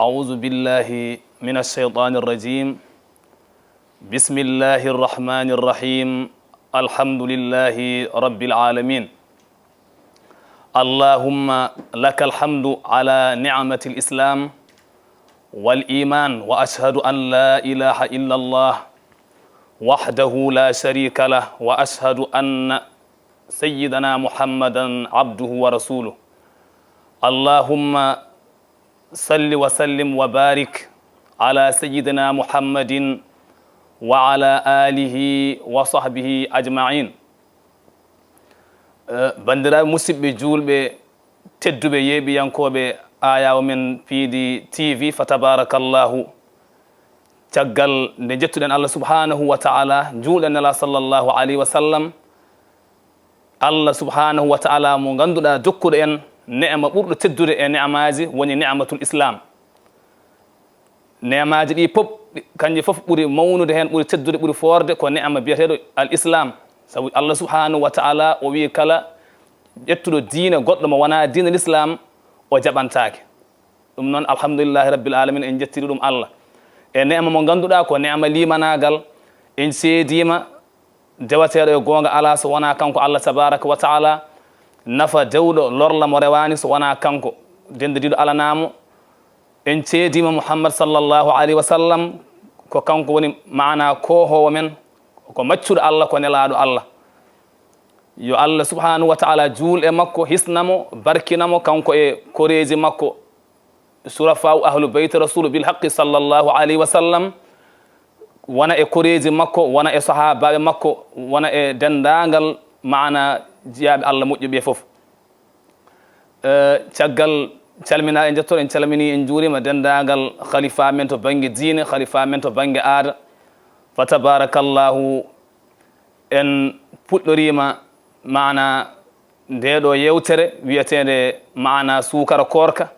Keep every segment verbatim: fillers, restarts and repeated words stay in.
أعوذ بالله من الشيطان الرجيم. بسم الله الرحمن الرحيم. الحمد لله رب العالمين. اللهم لك الحمد على نعمة الإسلام والإيمان، وأشهد أن لا إله إلا الله وحده لا شريك له، وأشهد أن سيدنا محمدا عبده ورسوله. اللهم صل وسلم وبارك على سيدنا محمد وعلى آله وصحبه أجمعين. Eh, banndiraaɓe musidɓe juulɓe tedduɓe yeeɓiyankooɓe Ayawo Men P D T V, fa tabarakallahu. Caggal nde njettuɗen Allah subhanahu wa ta'ala, njuulɗen Nela sallallahu alayhi wa sallam, Allah subhanahu wa ta'ala mo ngannduɗaa jokkuɗo en ne'ama ɓurɗo teddude e ne'amaaji woni ne'amatul Islam. Ne'amaaji ɗi pop, ɗi, kanji fof ɓuri mawnude heen, ɓuri teddude, ɓuri foorde ko ne'ama biyeteeɗo al Islam. Sabu Allah subhanahu wa ta'ala o wi'i kala ƴettuɗo diine goɗɗo mo wonaa diine l'Islam, o jaɓantaake. Ɗum noon, alhamdulillahi rabbil alamin, en njettiri ɗum Allah. E ne'ama mo ngannduɗaa ko ne'ama limanaagal, en ceediima dewateeɗo e goonga alaa so wonaa kanko Allah tabaraka wa ta'ala, nafa dewɗo lorla mo rewaani so wonaa kanko, dendidiiɗo alanaamo. En ceediima Muhammad sallallahu alayhi wa sallam, ko kanko woni maanaa koohoowo men, ko maccuɗo Allah, ko nelaaɗo Allah. Yo Allah subhanahu wa ta'ala juul e makko, hisna mo, barkina mo, kanko e koreeji makko, surafa'u ahlu bayti rasulu bil haqqi sallallahu alayhi wa sallam, wona e koreeji makko, wona e sahaabaaɓe makko, wona e denndaangal maana jiyaaɓe Allah moƴƴuɓe fof. Eh, caggal calminaa e njettoor, en calminii, en njuuriima denndaangal khalifa men to bannge diine, khalifa men to bannge aada. Fa tabarakallahu, en puɗɗoriima maana nde ɗo yeewtere wiyeteende maana suukara koorka.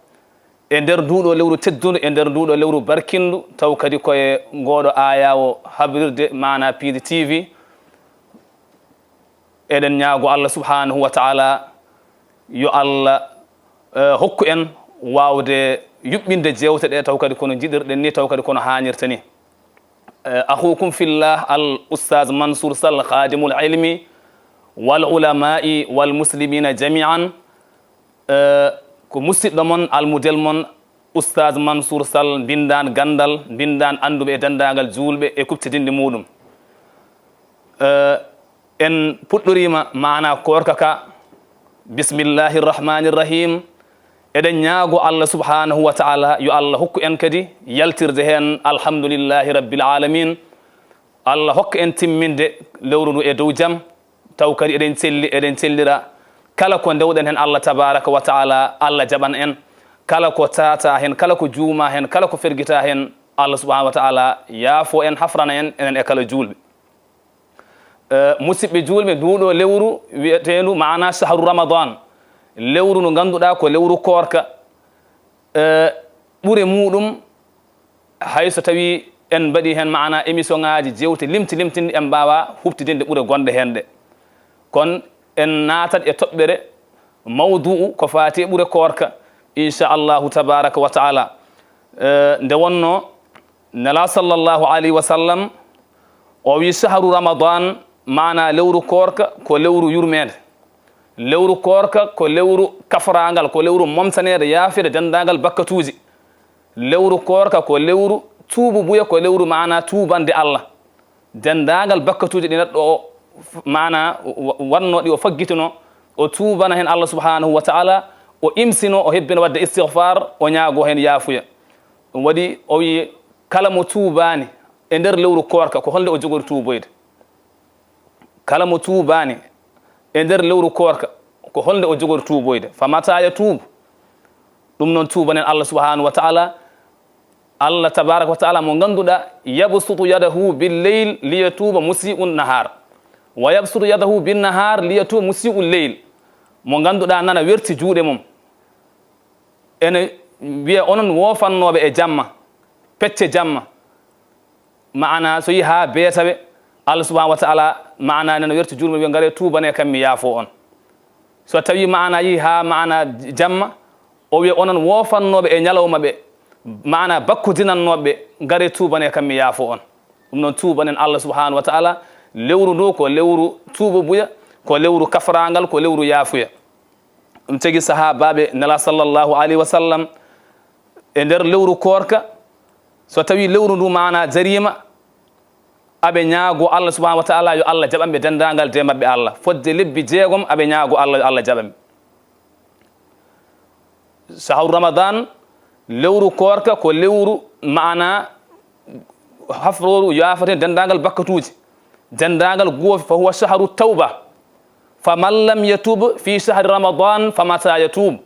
E nder nduɗo lewru teddundu, e nder nduɗo lewru barkindu, taw kadi ko e ngoɗo ayawo habrirde maana P D T V. Eɗen ñaago Allah subhanahu wa ta'ala yo Allah, eh, hokku en waawde yuɓɓinde jeewte ɗe, taw kadi kono njiɗirɗen ni, taw kadi kono haanirta ni. Eh, akhukum fillah, al ustaz Mansour Sall, khadimul ilmi wal ulama'i wal muslimina jami'an. Eh, ko musidɗo mon, almudel mon, ustaz Mansour Sall, mbinndaan ganndal, mbinndaan annduɓe e denndaangal juulɓe e kuɓtidinɗe muuɗum. Eh, en puɗɗoriima maana koorka ka, bismillahi rrahmani rrahim. Eɗen ñaago Allah subhanahu wa ta'ala yo Allah hokku en kadi yaltirde heen alhamdulillahi rabbil alamin. Allah hokka en timminde lewru ndu e dow jam, taw kadi eɗen celli, eɗen cellira kala ko ndewɗen heen Allah tabaraka wa ta'ala, Allah jaɓan en. Kala ko tata heen, kala ko juuma heen, kala ko fergita heen, Allah subhanahu wa ta'ala yaafo en, hafrana en, enen e kala juulɓe. Eh, musidɓe juulɓe, nduɗo lewru wiyeteendu maana shahru Ramadan, lewru ndu ngannduɗaa ko lewru koorka, eh, ɓure muuɗum, hay so tawi en mbaɗi heen maana émission ŋaaji, jeewte limti limtinɗe, en mbaawa huɓtidinde ɓure gonɗe heen ɗe. Kono en naatat e toɓɓere mawdu'u ko faati e ɓure koorka, inchallahu tabaraka wa taala. Eh, nde wonno Nela sallallahu alayhi wa sallam, o wi, shahru Ramadan, maana lewru koorka, ko lewru yurmeende. Lewru koorka ko lewru kafraangal, ko lewru momtaneede, yaafeede denndaangal bakkatuuji. Lewru koorka ko lewru tuububuya, ko lewru maana tuubande Allah. Denndaangal bakkatuuji ɗi neɗɗo o, f-, maana wa-, waɗnoo ɗi, o faggitino, o tuubana heen Allah subhanahu wa ta'ala, o imsino, o hebbino waɗde istighfar, o ñaago heen yaafuya. Ɗum waɗi o wi, kala mo tuubaani e nder lewru koorka, ko holnde o jogori tuuboyde? Kala mo tuubaani e nder lewru koorka, ko holnde o jogori tuuboyde? Fa mata yatuubu? Ɗum noon, tuubanen Allah subhanahu wa ta'ala. Allah tabaraka wa ta'ala mo ngannduɗaa, yabsutu yadahu bil leyl liyatuuba musii'un nahaar, wa yabsutu yadahu bin nahaar liyatuuba musii'ul leyl. Mo ngannduɗaa nana werti juuɗe mum. Ene wiya onon woofannooɓe e jamma, pecce jamma, maana so yi haa beetawe, Allah subhanahu wa ta'ala maana nana werti juuɗe mum, wiya, ngare tuubane kam mi yaafo on. So tawi maana yi haa maana jamma, o wiya onon woofannooɓe e ñalawma ɓe, maana bakkodinannooɓe, ngare tuubane kam mi yaafo on. Ɗum noon tuubanen Allah subhanahu wa ta'ala, lewru ndu ko lewru tuububuya, ko lewru kafrangal, ko lewru yaafuya. Ɗum tagi sahaabaaɓe Nela sallallahu alayhi wa sallam e nder lewru koorka, so tawi lewru ndu maana jariima, aɓe ñaago Allah subhanahu wa ta'ala yo Allah jaɓanɓe denndaangal de maɓɓe Allah. Fodde lebbi jeegom aɓe ñaago Allah yo Allah jaɓanɓe. Shahru Ramadan, lewru koorka ko lewru maana hafrooru yaafate denndaangal bakkatuuji, denndaangal goofi, fa huwa shahru tawba. Fa man lam yatub fi shahri Ramadan, fa mata yatub?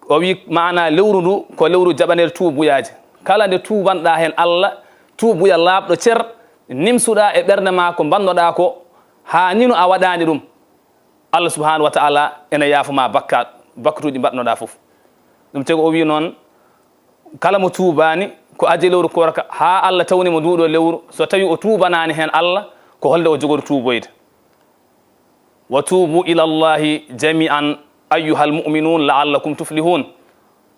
O wi maana lewru ndu ko lewru jaɓanel tuubuyaaji. Kala nde tuubanɗa heen Allah, tuubuya laaɓɗo cer, nimsuɗa e ɓernde ma ko mbannoɗa ko, haa nino a waɗaani ɗum. Allah subhanahu wa ta'ala ene yaafo ma bakka-, bakkatuuji mbaɗnoɗa fof. Ɗum tagi o wi noon, kala mo tuubaani ko adii lewru koorka, haa Allah tawni mo nduɗo lewru, so tawi o tuubanaani heen Allah, ko holde o jogori tuuboyde? Wa tuubu ila Allahi jami'an ayyuhal mu'minun la'allakum tuflihun.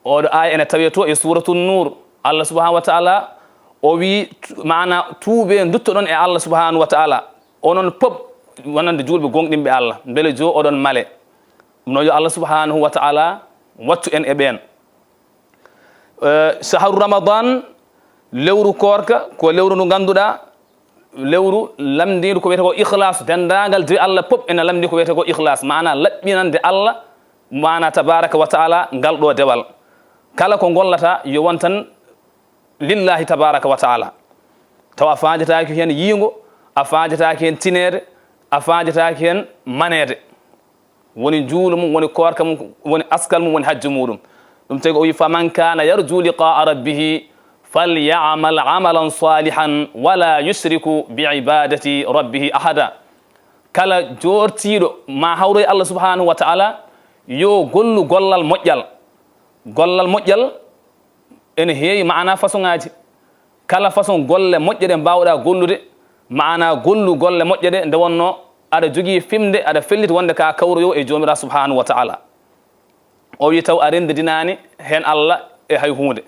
Oɗo aaya ene tawe to e Suuratu Nuur. Allah subhanahu wa ta'ala o wi, tu-, maana tuube, nduttoɗon e Allah subhanahu wa ta'ala. Onon pop wonande juulɓe gonɗinɓe Allah. Mbele jo oɗon male. Ɗum noon yo Allah subhanahu wa ta'ala wattu en e ɓeen. Eh, shahru Ramadan, lewru koorka, ko lewru ndu ngannduɗaa, lewru lamndiindu ko wiyetee ko ikhlas, denndaangal dewe Allah pop ene lamndii ko wiyetee ko ikhlas, maana laɓɓinande Allah, maana tabaraka wa ta'ala ngal ɗo dewal. Kala ko ngollata yo won tan lillahi tabaraka wa ta'ala. Tawa a faajataaki heen yiingo, a faajataaki heen tineede, a faajataaki heen maneede. Woni njuulu mum, woni koorka mum, woni askal mum, woni hajju muɗum. Ɗum tagi o wi, "Faman kana yarju liqa'a rabbihi falyamal amalan salihan wala yushriku bi ibadati rabbihi ahada." Kala joortiiɗo ma hawro e Allah subhanahu wa ta'ala, yo gollu gollal moƴƴal. Gollal moƴƴal ene heewi maana façon ŋaaji. Kala façon golle moƴƴe ɗe mbaawɗa gollude, maana gollu golle moƴƴe ɗe, nde wonno aɗa jogii fimde, aɗa felliti wonde ka kawroyo e Joomiraaɗo subhanahu wa ta'ala. O wi taw a renndidinaani heen Allah e hay huunde.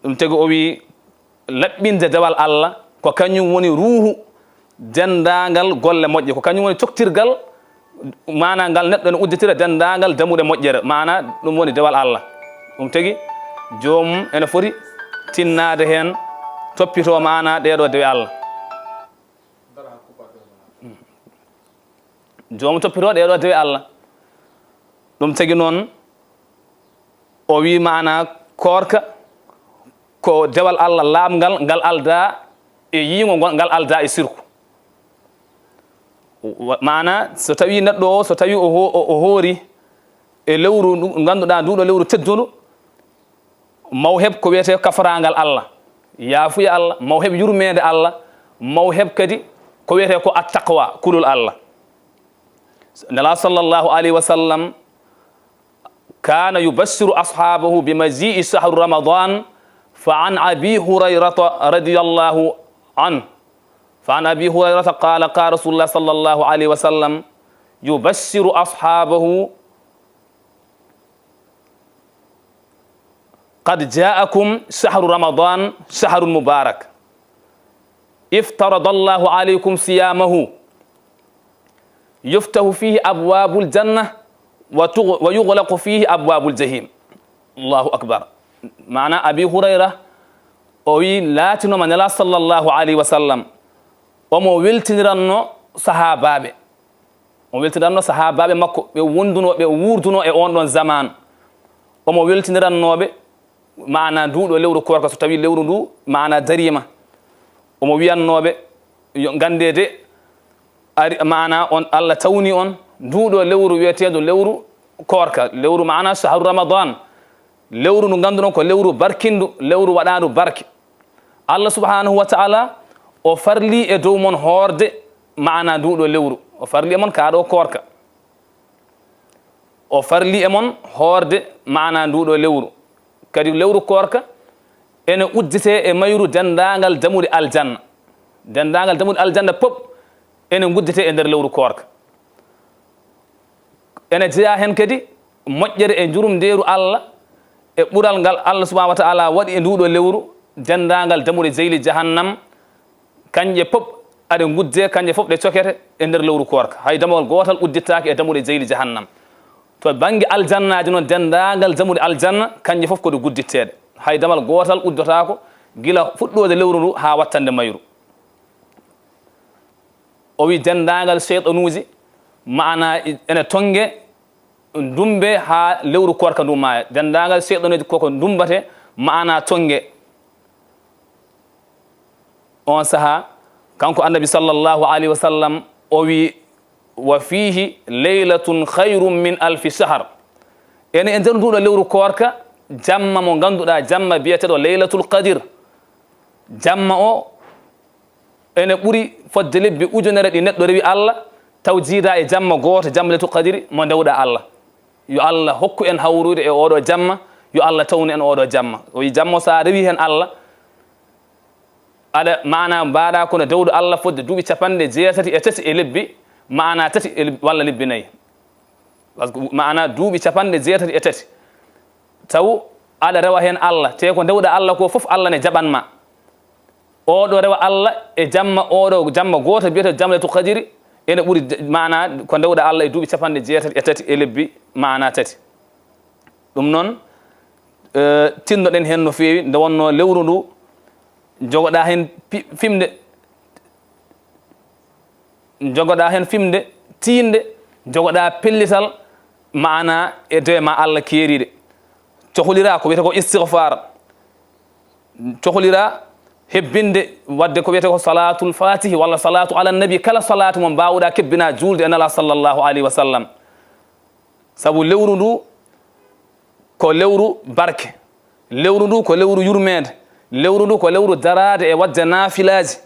Ɗum tagi o wi laɓɓinde dewal Allah ko kañum woni ruuhu denndaangal golle moƴƴe, ko kañum woni coktirgal, maana ngal neɗɗo ene udditira denndaangal damuɗe moƴƴere, maana ɗum woni dewal Allah. Ɗum tagi joomum ene foti tinnaade heen, toppitoo maana ɗeeɗo dewe Allah. Joomum toppitoo ɗeeɗo dewe Allah. Ɗum tagi noon, o wi maana koorka ko dewal Allah laaɓngal, ngal aldaa e yiingo, ngal, ngal aldaa e sirku. Wa-, maana so tawi neɗɗo o, so tawi o ho-, o, o hoori e lewru ndu ngannduɗaa nduɗo lewru teddundu, maw heɓ ko wiyetee kafaraangal Allah, yaafuya Allah, maw heɓ yurmeende Allah, maw heɓ kadi ko wiyetee ko attaqwa, kulol Allah. Nela sallallahu alayhi wa sallam كان يبشر أصحابه بمجيء شهر رمضان، فعن أبي هريرة رضي الله عنه، فعن أبي هريرة قال، قال رسول الله صلى الله عليه وسلم، يبشر أصحابه، قد جاءكم شهر رمضان شهر مبارك، افترض الله عليكم صيامه، يفتح فيه أبواب الجنة وتغ-، ويغلق فيه أبواب الجحيم. الله أكبر. Maana Abi Hurayra, o wi, laatinooma Nela sallallahu alayhi wa sallam, omo weltiniranno sahaabaaɓe. O weltiniranno sahaabaaɓe makko, ɓe wondunoo, ɓe wuurdunoo e oon ɗoon zamaan. Omo weltinirannooɓe maana nduuɗo lewru koorka, so tawi lewru ndu maana dariima. Omo wiyannooɓe, yo nganndee de, ari, maana on, Allah tawni on nduuɗo lewru wiyeteeɗo lewru koorka, lewru maana shahru Ramadan, lewru ndu ngannduɗon ko lewru barkindu, lewru waɗaandu barke. Allah subhanahu wa ta'ala o farli e dow mon hoorde maana nduuɗo lewru, o farli e mon kaa ɗo koorka. O farli e mon hoorde maana nduuɗo lewru. Kadi lewru koorka ene udditee e mayru denndaangal dammuɗe aljanna. Denndaangal dammuɗe aljanna pop ene ngudditee e nder lewru koorka. Ene jeyaa heen kadi moƴƴere e njurumndeeru Allah, E ɓural ngal Allah subhanahu wa ta'ala waɗi e nduuɗo lewru, denndaangal dammuɗe jeyli jahannam, kanje pop aɗe ngudde, kanje fof ɗe cokete e nder lewru koorka. Hay damal gootal uddittaake e dammuɗe jeyli jahannam. To bannge aljannaaji noon, denndaangal dammuɗe aljanna, kanje fof ko ɗe gudditteeɗe. Hay damal gootal uddotaako gila fuɗɗoode lewru ndu haa wattande mayru. O wi denndaangal seyɗanuuji, maana ene tonnge, ndumbe haa lewru koorka ndu maaya. Denndaangal seyɗanuuji koko ndumbate, maana tonnge. On saha, kanko Annabi sallallahu alayhi wa sallam, o wi, "Wa fiihi laylatun khayrun min alfi shahr." Ene e nder nduɗo lewru koorka, jamma mo ngannduɗaa, jamma biyeteɗo Laylatul Qadir. Jamma o ene ɓuri fodde lebbi ujunere ɗi neɗɗo rewi Allah, taw jiida e jamma gooto, jamma Laylatul Qadri, mo ndewɗa Allah. Yo Allah hokku en hawrude e oɗo jamma, yo Allah tawnu en oɗo jamma. O wi jamma o, so a rewi hen Allah, aɗa, maana, mbaɗa kono dewɗo Allah fodde duuɓi capanɗe jeetati e tati e lebbi, maana, tati e leb-, walla lebbi nayi. Parce que, maana, duuɓi capanɗe jeetati e tati. Taw aɗa rewa hen Allah, te ko ndewɗa Allah ko fof Allah ne jaɓan ma. Oɗo rewa Allah e jamma, oɗo jamma gooto biyeteeɗo jamma Laylatul Qadri, ene ɓuri de-, maana ko ndewɗa Allah e duuɓi capanɗe jeetati e tati e lebbi, maana, tati. Ɗum noon, eh, tinnoɗen heen no feewi, nde wonnoo lewru ndu, jogoɗa heen pi-, fimde, jogoɗa heen fimde, tiinde, jogoɗa pellital, maana e dewe ma Allah keeriiɗe. Cohlira ko wiyetee ko istighfar. Cohlira hebbinde waɗde ko wiyetee ko salatul fatihi walla salatu ala nabi, kala salatu mo mbaawɗa kebbina juulde e Nela sallallahu alayhi wa sallam. Sabu lewru ndu ko lewru barke. Lewru ndu ko lewru yurmeende. Lewru ndu ko lewru daraade e waɗde naafilaaji.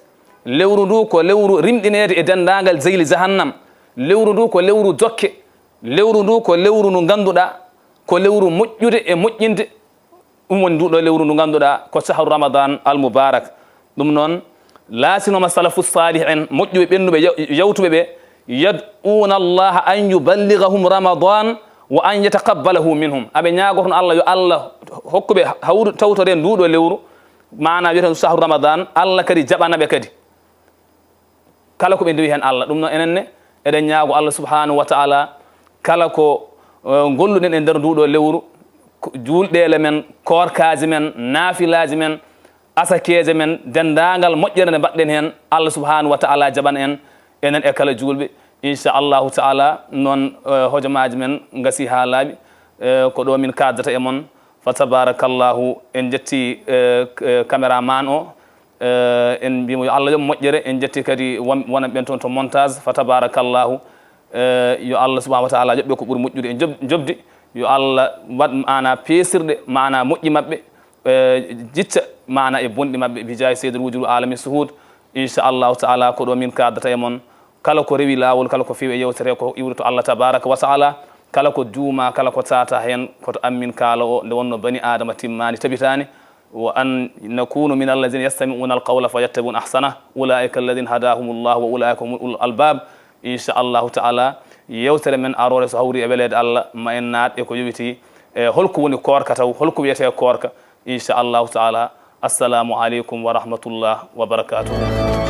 Lewru ndu ko lewru rimɗineede e denndaangal jeyli jahannam. Lewru ndu ko lewru jokke. Lewru ndu ko lewru ndu ngannduɗaa ko lewru moƴƴude e moƴƴinde. Ɗum woni nduɗo lewru ndu ngannduɗaa ko shahru Ramadan al Mubarak. Ɗum noon, laatinooma salafu salih en, moƴƴuɓe ɓennuɓe, yaw-, yawtuɓe ɓe, "Yad'una Allaha an yuballighahum Ramadan wa an yataqabbalahu minhum." Aɓe ñaagotono Allah yo Allah hokku ɓe hawru tawtore nduɗo lewru, maana wiyeten shahru Ramadan, Allah kadi jaɓana ɓe kadi. Kala ko ɓe ndewi heen Allah. Ɗum noon, enen ne, eɗen ñaago Allah subhanahu wa ta'ala, kala ko, eh, ngolluɗen e nder nduɗo lewru, ko juulɗeele men, koorkaaji men, naafilaaji men, asakeeje men, denndaangal moƴƴere nde mbaɗɗen heen, Allah subhanahu wa ta'ala jaɓan en, enen e kala juulɓe. Inchallahu ta'ala, noon, eh, hojomaaji men ngasi haa laaɓi, eh, ko ɗo min kaaldata e mon. Fa tabarakallahu, en njetti, eh, k-, eh, caméraman o, eh, en mbimo yo Allah yoɓ moƴƴere, en njetti kadi won-, wonɓe ɓen toon to montage, fa tabarakallahu, eh, yo Allah subhanahu wa ta'ala yoɓ ɓe ko ɓuri moƴƴude e job-, jobdi, yo Allah waɗ maana peesirɗe, maana moƴƴi maɓɓe, eh, jicca maana e bonɗi maɓɓe, bi jaahi Seydil Wujudi Alami Suhud. Inchallahu ta'ala, ko ɗo min kaaldata e mon. Kala ko rewi laawol, kala ko fewi e yewtere, ko iwri to Allah tabaraka wa ta'ala. Kala ko juuma, kala ko tata heen, ko to ammin kaala o, nde wonno bani Adama timmaani, tabitaani. Wa an nakunu min alladhina yastami'una alqawla fayattabi'una ahsana. Ulaika alladhina hadahumullahu wa ulaika humul ulul albab. Inchallahu ta'ala, yewtere men aroore, so hawri e weleede Allah, ma en naat e ko yowiti e holko woni koorka taw, holko wiyetee koorka. Inchallahu ta'ala. Assalamu aleykum wa rahmatullah wa barakatuh.